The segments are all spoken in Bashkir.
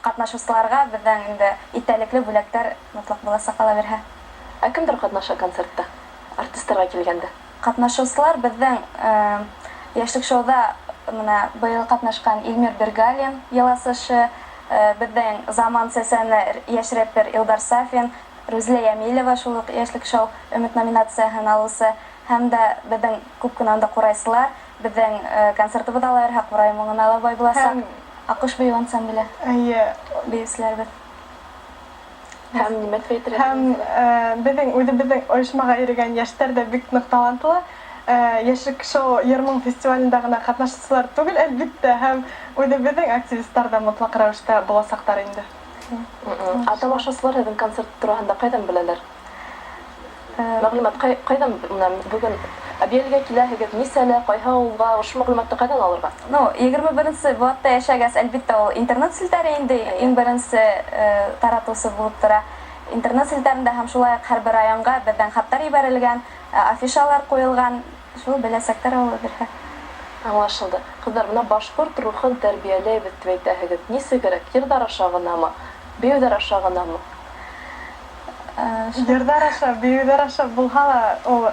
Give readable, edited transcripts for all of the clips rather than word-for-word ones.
Ҡатнашыусыларға беҙҙең инде иҫтәлекле бүләктәр мотлаҡ буласаҡ, Алла бирһә. Ә кемдәр ҡатнаша концертта? Артистарға килгәндә. Ҡатнашыусылар беҙҙең Йәшлек шоуҙа бына быйыл ҡатнашҡан Илмир Бергалин, Йыласышы, беҙҙең Заман сәсәне йәш рэпер Илдар Сафин, Рүзилә Йәмилева, шул уҡ Йәшлек шоу Өмөт номинацияһын алыусы, һәм дә беҙҙең күп кенә унда ҡурайсылар, беҙҙең концертыбыҙ, Алла бирһә, ҡурай моңона ла бай буласаҡ. Һәм Аҡҡош бейеү ансамбле, бейеүселәребеҙ. Һәм нимә тип әйтергә Һәм теләйһегеҙ? Беҙҙең үҙебеҙҙең ойошмаға йөрөгән йәштәр ҙә бик ныҡ талантлы. Йәшлек шоу йыр-моң фестивалендә генә ҡатнашыусылар түгел, әлбиттә, һәм үҙебеҙҙең активистар ҙа мотлаҡ рәүештә буласаҡтар инде. Ә тамашасылар һеҙҙең концерт тураһында ҡайҙан беләләр? Мәғлүмәт ҡайҙан, бына бөгөн Әбйәлилгә киләһегеҙ, нисәлә, ҡайһы ауылға, ошо мәғлүмәтте ҡайҙан алырға? Ну, 21-нсе быуатта йәшәгәс, әлбиттә, ул интернет селтәре инде иң беренсе таратыусы булып тора. Интернет селтәрендә һәм шулай уҡ һәр бер районға беҙҙән хаттар ебәрелгән, афишалар ҡуйылған, шул беләсәктәр, Алла бирһә. Аңлашылды. Ҡыҙҙар, бына башҡорт рухын тәрбиәләйбеҙ тип әйтәһегеҙ. Нисегерәк? Йырҙар аша ғынамы? Бейеүҙәр аша ғынамы? Йырҙар аша, бейеүҙәр аша булһа ла, ул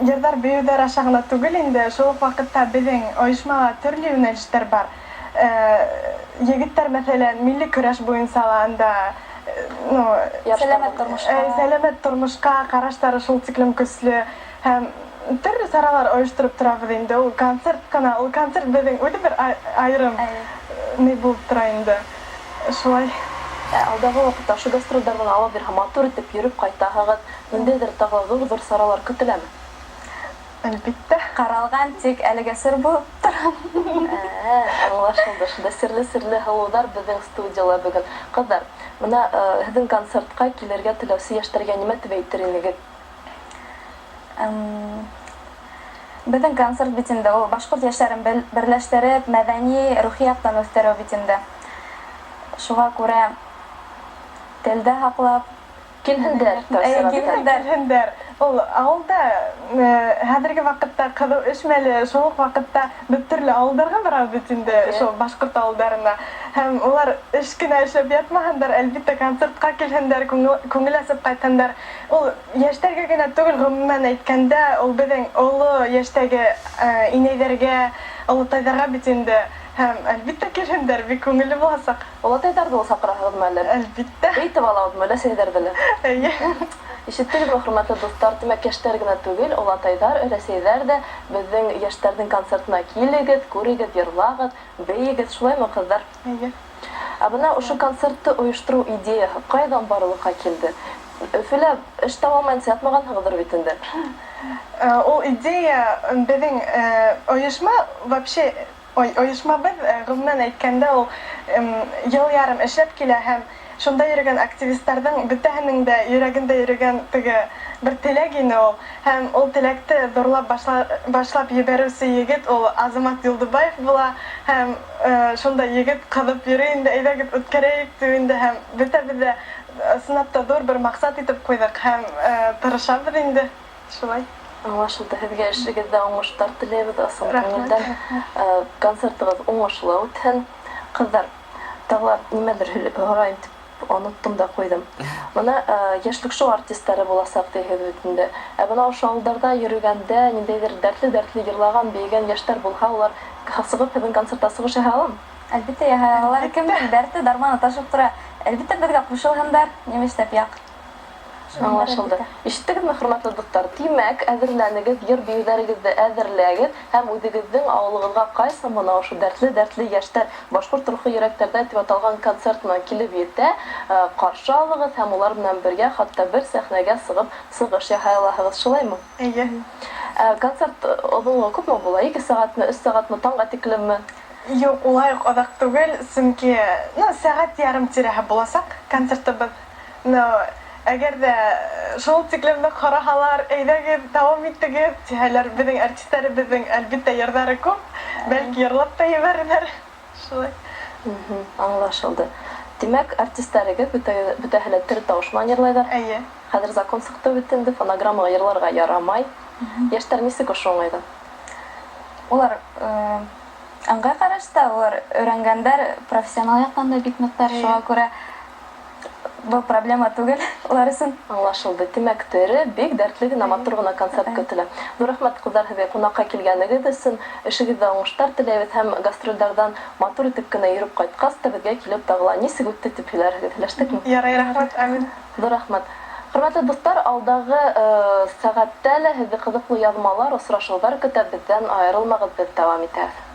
йырҙар, бейеүҙәр аша ғына түгел инде, шул уҡ ваҡытта беҙҙең ойошмала төрлө йүнәлештәр бар. Егеттәр, мәҫәлән, милли көрәш буйынса ла анда, ну, Сәләмәт тормошҡа. Сәләмәт тормошҡа ҡараштары шул тиклем көслө, һәм төрлө саралар ойоштороп торабыҙ инде. Ул концерт ҡына, ул концерт беҙҙең үҙе бер айырым ни булып тора инде. Шулай. Ә алдағы ваҡытта ошо гастролдәрҙән, Алла бирһә, матур итеп йөрөп ҡайтаһығыҙ, ниндәйҙер тағы ҙур-ҙур саралар көтөләме? Әлбиттә. Ҡаралған, тик әлегә сер булып тора. Ә, аңлашылды. Шунда серле-серле һылыуҙар беҙҙең студияла бөгөн. Ҡыҙҙар, бына һеҙҙең концертҡа килергә теләүсе йәштәргә нимә тип әйтер инегеҙ? Беҙҙең концерт бит инде ул башҡорт йәштәрен берләштереп, мәҙәни, рухи яҡтан үҫтереү бит инде. Шуға күрә телде һаҡлап, Килһендәр. Эйе, килһендәр. Килһендәр. Ул ауылда хәҙерге ваҡытта ҡыҙыу эш мәле, шул уҡ ваҡытта беҙ төрлө ауылдарға барабыҙ бит инде, шул башҡорт ауылдарына. Һәм улар эш кенә эшләп ятмаһындар, әлбиттә, концертҡа килһендәр, күңел асып ҡайтһындар. Ул йәштәргә генә түгел, ғөмүмән әйткәндә, ул беҙҙең оло йәштәге инәйҙәргә, олатайҙарға бит инде. Һәм әлбиттә килһендәр, бик күңелле буласаҡ. Олатайҙарҙы ла саҡыраһығыҙмы әллә? Әлбиттә. Бейетеп алабыҙмы өләсәйҙәрҙе лә? Эйе. Ишеттегеҙме, хөрмәтле дуҫтар? Тимәк, йәштәр генә түгел, олатайҙар, өләсәйҙәр ҙә беҙҙең йәштәрҙең концертына килегеҙ, күрегеҙ, йырлағыҙ, бейегеҙ. Шулаймы, ҡыҙҙар? Эйе. Ә бына ошо концертты ойоштороу идеяһы ҡайҙан барлыҡҡа килде? Өфөлә эш таба алмайынса ятмағанһығыҙҙыр бит инде. Ул идея беҙҙең ойошма вообще, ой, ойошмабыҙ, ғөмүмән әйткәндә, ул йыл ярым эшләп килә, һәм шунда йөрөгән активистарҙың бөтәһенең дә йөрәгендә йөрөгән теге бер теләк ине ул. Һәм ул теләкте ҙурлап башлап ебәреүсе егет ул Азамат Юлдыбаев була, һәм шунда егет ҡыҙып йөрөй инде, әйҙәгеҙ үткәрәйек тип инде, һәм бөтәбеҙ ҙә ысынлап та ҙур бер маҡсат итеп ҡуйҙыҡ һәм тырышабыҙ инде шулай. Аңлашылды. Һеҙгә эшегеҙҙә уңыштар теләйбеҙ, ысын Рәхмәт. күңелдән. Концертығыҙ уңышлы үтһен. Ҡыҙҙар, тағы ла нимәлер һорайым тип оноттом да ҡуйҙым. Бына Йәшлек шоу артистары буласаҡ тиһегеҙ бит инде. Ә бына ошо ауылдарҙа йөрөгәндә ниндәйҙер дәртле-дәртле йырлаған, бейегән йәштәр булһа, улар сығып һеҙҙең концертта сығыш яһай аламы? Әлбиттә, яһай алалар. Кемдең дәрте, дарманы ташып тора. Әлбиттә, беҙгә ҡушылһындар, нимә эшләп яҡ. Аңлашылды. Ишеттегеҙме, хөрмәтле дуҫтар? Тимәк, әҙерләнегеҙ, йыр бейеүҙәрегеҙҙе әҙерләгеҙ һәм үҙегеҙҙең ауылығыҙға ҡайсан бына ошо дәртле-дәртле йәштәр «Башҡорт рухы йөрәктәрҙә» тип аталған концерт менән килеп етә, ҡаршы алығыҙ һәм улар менән бергә хатта бер сәхнәгә сығып сығыш яһай алаһығыҙ, шулаймы? Эйе. Концерт оҙонлоғо күпме була? 2 сәғәтме, 3 сәғәтме, таңға тиклемме? Юҡ, улай уҡ оҙаҡ түгел, сөнки, ну, сәғәт ярым тирәһе буласаҡ концертыбыҙ. Но әгәр ҙә шул тиклем ныҡ һораһалар, әйҙәгеҙ, дауам итегеҙ, тиһәләр, беҙҙең артистәребеҙҙең, әлбиттә, йырҙары күп, бәлки йырлап та ебәрерҙәр. Шулай. Аңлашылды. Тимәк, артистәрегеҙ бөтәһе лә тере тауыш менән йырлайҙар. Эйе. Хәҙер закон сыҡты бит инде, фонограммаға йырларға ярамай. Йәштәр нисек ошо уңайҙан? Улар Ыңғай ҡарашта улар өйрәнгәндәр, профессионал яҡтан да бик ныҡтар, шуға күрә был проблема түгел улар өсөн. Аңлашылды. Тимәк, тере, бик дәртле генә, матур ғына концерт көтөлә. Ҙур рәхмәт, ҡыҙҙар, һеҙгә ҡунаҡҡа килгәнегеҙ өсөн. Эшегеҙҙә уңыштар теләйбеҙ һәм гастролдәрҙән матур итеп кенә йөрөп ҡайтҡас та беҙгә килеп тағы ла нисек үтте тип һөйләрһегеҙ. Һөйләштекме? Ярай, рәхмәт, амин. Ҙур рәхмәт. Хөрмәтле дуҫтар, алдағы сәғәттә лә һеҙҙе ҡыҙыҡлы яҙмалар, осрашыуҙар көтә. Беҙҙән айырылмағыҙ, беҙ дауам итәбеҙ.